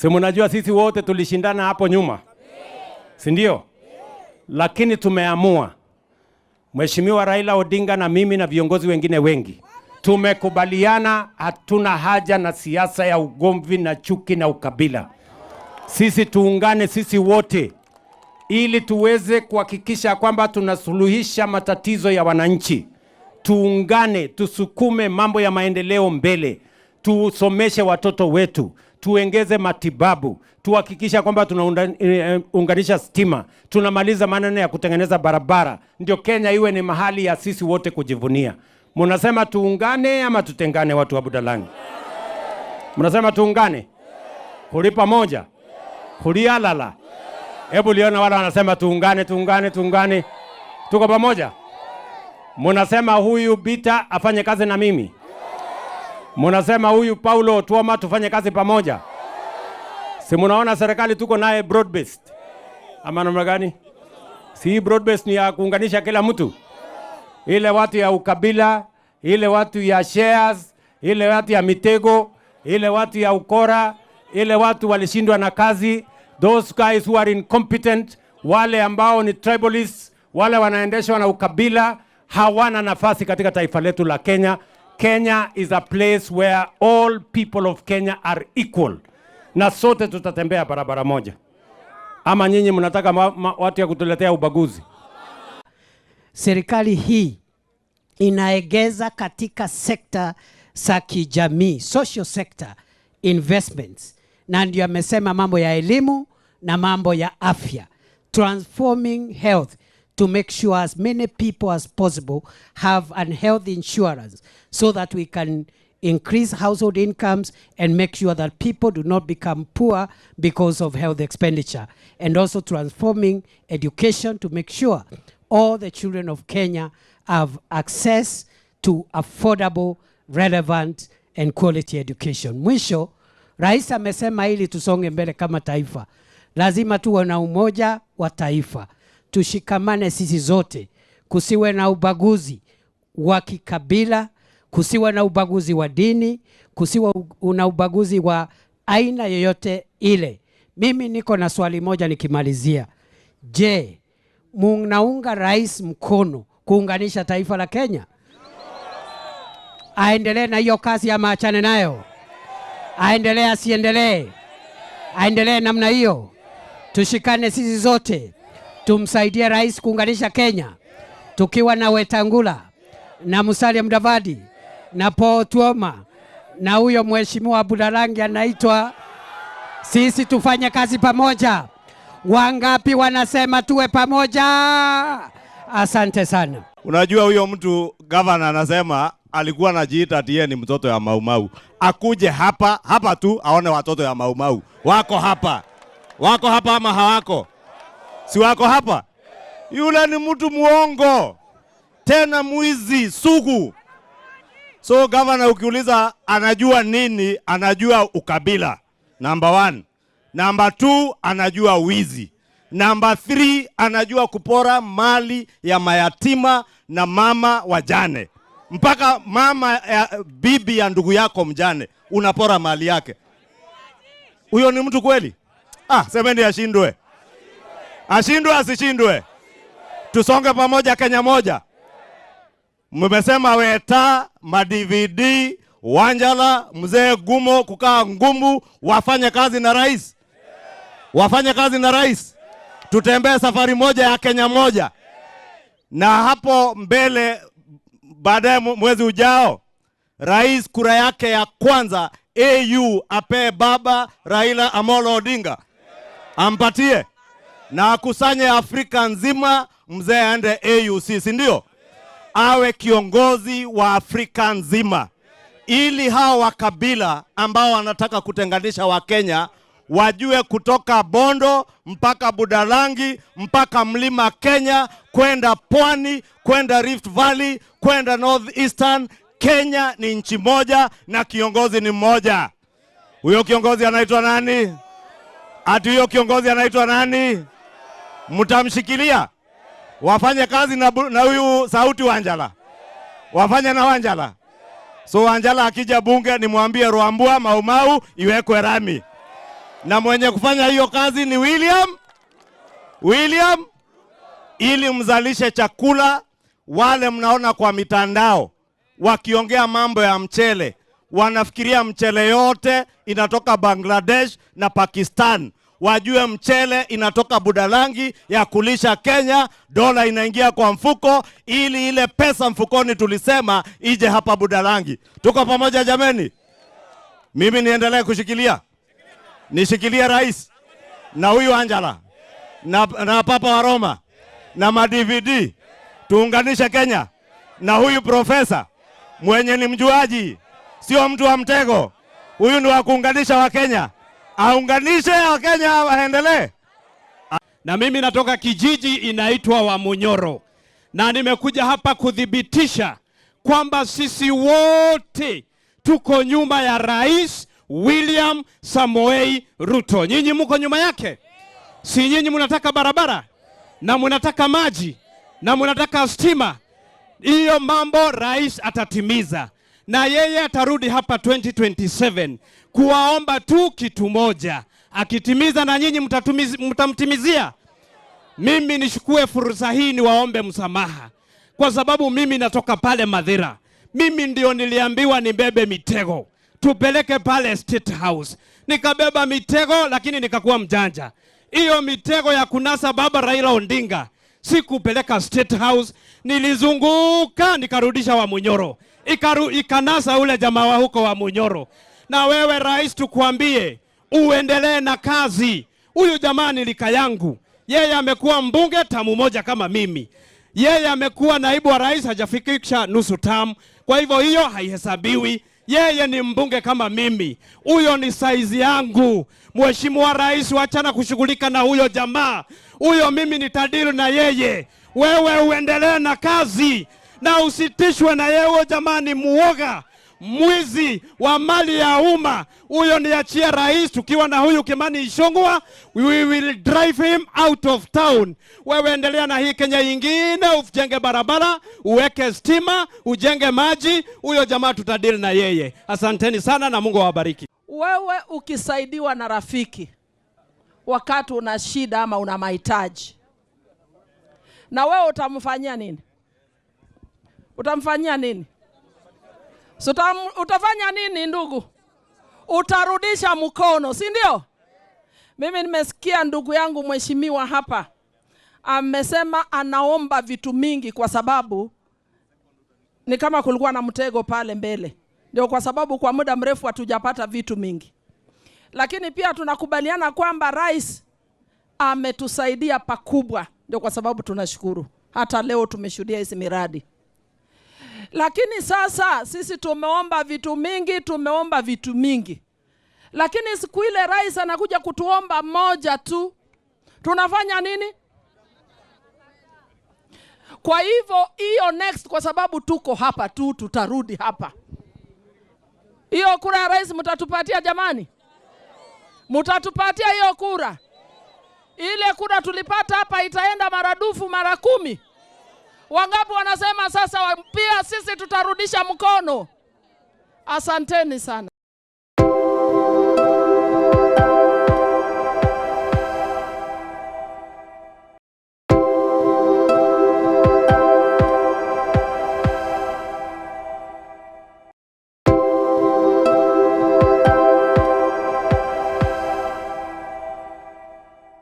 Si mnajua sisi wote tulishindana hapo nyuma, si ndio? Lakini tumeamua, Mheshimiwa Raila Odinga na mimi na viongozi wengine wengi tumekubaliana, hatuna haja na siasa ya ugomvi na chuki na ukabila. Sisi tuungane sisi wote ili tuweze kuhakikisha kwamba tunasuluhisha matatizo ya wananchi. Tuungane, tusukume mambo ya maendeleo mbele, tusomeshe watoto wetu, tuongeze matibabu, tuhakikisha kwamba tunaunganisha stima, tunamaliza maneno ya kutengeneza barabara, ndio Kenya iwe ni mahali ya sisi wote kujivunia. Munasema tuungane ama tutengane, watu wa Budalangi? Mnasema tuungane? Khuli pamoja? Khuli alala? Hebu liona wale wanasema tuungane, tuungane, tuungane. Tuko pamoja? Munasema huyu Bita afanye kazi na mimi? Munasema huyu Paulo Otuoma tufanye kazi pamoja? Si munaona serikali tuko naye broad based ama namna gani? Si broad based ni ya kuunganisha kila mtu, ile watu ya ukabila, ile watu ya shares, ile watu ya mitego, ile watu ya ukora, ile watu walishindwa na kazi, those guys who are incompetent, wale ambao ni tribalists, wale wanaendeshwa na ukabila, hawana nafasi katika taifa letu la Kenya. Kenya is a place where all people of Kenya are equal, na sote tutatembea barabara moja. Ama nyinyi mnataka watu ya kutuletea ubaguzi? Serikali hii inaegeza katika sekta za kijamii, social sector investments, na ndio amesema mambo ya elimu na mambo ya afya, transforming health to make sure as many people as possible have an health insurance so that we can increase household incomes and make sure that people do not become poor because of health expenditure. And also transforming education to make sure all the children of Kenya have access to affordable, relevant and quality education. Mwisho, Rais amesema ili tusonge mbele kama taifa, lazima tuwe na umoja wa taifa, tushikamane sisi zote, kusiwe na ubaguzi wa kikabila, kusiwe na ubaguzi wa dini, kusiwe na ubaguzi wa aina yoyote ile. Mimi niko na swali moja nikimalizia. Je, munaunga rais mkono kuunganisha taifa la Kenya? Aendelee na hiyo kazi ama achane nayo? Aendelee asiendelee? Aendelee namna hiyo? Tushikane sisi zote, tumsaidie rais kuunganisha Kenya, tukiwa na Wetangula na Musalia Mudavadi na Paul Otuoma na huyo mheshimiwa Budalangi anaitwa, sisi tufanye kazi pamoja. Wangapi wanasema tuwe pamoja? Asante sana. Unajua huyo mtu, gavana anasema alikuwa anajiita ati yeye ni mtoto ya Maumau. Akuje hapa hapa tu aone watoto ya Maumau wako hapa, wako hapa ama hawako? Si wako hapa? Yule ni mtu muongo tena mwizi sugu. So gavana ukiuliza anajua nini, anajua ukabila number one. Number two, anajua wizi. Number three, anajua kupora mali ya mayatima na mama wajane. Mpaka mama ya, bibi ya ndugu yako mjane unapora mali yake. Huyo ni mtu kweli? Ah, semeni ashindwe, ashindwe asishindwe? Tusonge pamoja, Kenya moja. Mmesema Weta, ma-DVD, Wanjala, mzee Gumo kukaa ngumu, wafanye kazi na rais, wafanye kazi na rais. Tutembee safari moja ya Kenya moja, na hapo mbele baadaye mwezi ujao, rais kura yake ya kwanza AU apee baba Raila Amolo Odinga, ampatie na akusanye Afrika nzima, mzee aende AUC, si ndio? Awe kiongozi wa Afrika nzima, ili hawa wakabila ambao wanataka kutenganisha Wakenya wajue kutoka Bondo mpaka Budalangi mpaka Mlima Kenya kwenda Pwani kwenda Rift Valley kwenda North Eastern, Kenya ni nchi moja na kiongozi ni mmoja. Huyo kiongozi anaitwa nani? Ati huyo kiongozi anaitwa nani? Mtamshikilia? Wafanye kazi na huyu Sauti Wanjala, wafanye na Wanjala. So Wanjala akija bunge nimwambie Rwambua Maumau iwekwe rami. Na mwenye kufanya hiyo kazi ni William, ili mzalishe chakula. Wale mnaona kwa mitandao wakiongea mambo ya mchele, wanafikiria mchele yote inatoka Bangladesh na Pakistan. Wajue mchele inatoka Budalangi ya kulisha Kenya, dola inaingia kwa mfuko, ili ile pesa mfukoni tulisema ije hapa Budalangi. Tuko pamoja jameni? Mimi niendelee kushikilia, nishikilie rais na huyu Angela na Papa wa Roma na ma DVD, tuunganishe Kenya na huyu profesa mwenye ni mjuaji, sio mtu wa mtego. Huyu ni wa kuunganisha Wakenya, aunganishe Wakenya waendelee. Na mimi natoka kijiji inaitwa Wamunyoro, na nimekuja hapa kuthibitisha kwamba sisi wote tuko nyuma ya Rais William Samoei Ruto. Nyinyi mko nyuma yake? Si nyinyi mnataka barabara na mnataka maji na mnataka stima? Hiyo mambo rais atatimiza, na yeye atarudi hapa 2027 kuwaomba tu kitu moja. Akitimiza na nyinyi mtamtimizia. Mimi nichukue fursa hii niwaombe msamaha, kwa sababu mimi natoka pale Mathira. Mimi ndio niliambiwa nibebe mitego tupeleke pale State House. Nikabeba mitego, lakini nikakuwa mjanja. Hiyo mitego ya kunasa baba Raila Odinga sikupeleka State House, nilizunguka nikarudisha Wamunyoro, ikanasa ule jamaa wa huko Wamunyoro. Na wewe rais, tukuambie uendelee na kazi. Huyu jamaa ni lika yangu, yeye amekuwa mbunge tamu moja kama mimi, yeye amekuwa naibu wa rais, hajafikisha nusu tamu, kwa hivyo hiyo haihesabiwi. Yeye ni mbunge kama mimi, huyo ni saizi yangu. Mheshimiwa Rais, wachana kushughulika na huyo jamaa, huyo mimi nitadili na yeye. Wewe uendelee na kazi na usitishwe na yeye. Huyo jamaa ni muoga, mwizi wa mali ya umma. Huyo niachie rais. Tukiwa na huyu Kimani Ichung'wah, we will drive him out of town. Wewe endelea na hii Kenya ingine, ujenge barabara, uweke stima, ujenge maji. Huyo jamaa tutadili na yeye. Asanteni sana na Mungu awabariki. Wewe ukisaidiwa na rafiki wakati una shida ama una mahitaji, na wewe utamfanyia nini? Utamfanyia nini? So, utafanya nini ndugu? Utarudisha mkono, si ndio? Mimi nimesikia ndugu yangu mheshimiwa hapa amesema anaomba vitu mingi kwa sababu ni kama kulikuwa na mtego pale mbele. Ndio kwa sababu kwa muda mrefu hatujapata vitu mingi. Lakini pia tunakubaliana kwamba rais ametusaidia pakubwa. Ndio kwa sababu tunashukuru. Hata leo tumeshuhudia hizi miradi. Lakini sasa sisi tumeomba vitu mingi, tumeomba vitu mingi. Lakini siku ile rais anakuja kutuomba moja tu. Tunafanya nini? Kwa hivyo hiyo next, kwa sababu tuko hapa tu, tutarudi hapa. Hiyo kura ya rais mtatupatia jamani? Mtatupatia hiyo kura? Ile kura tulipata hapa itaenda maradufu mara 10. Wangapi wanasema sasa pia sisi tutarudisha mkono? Asanteni sana.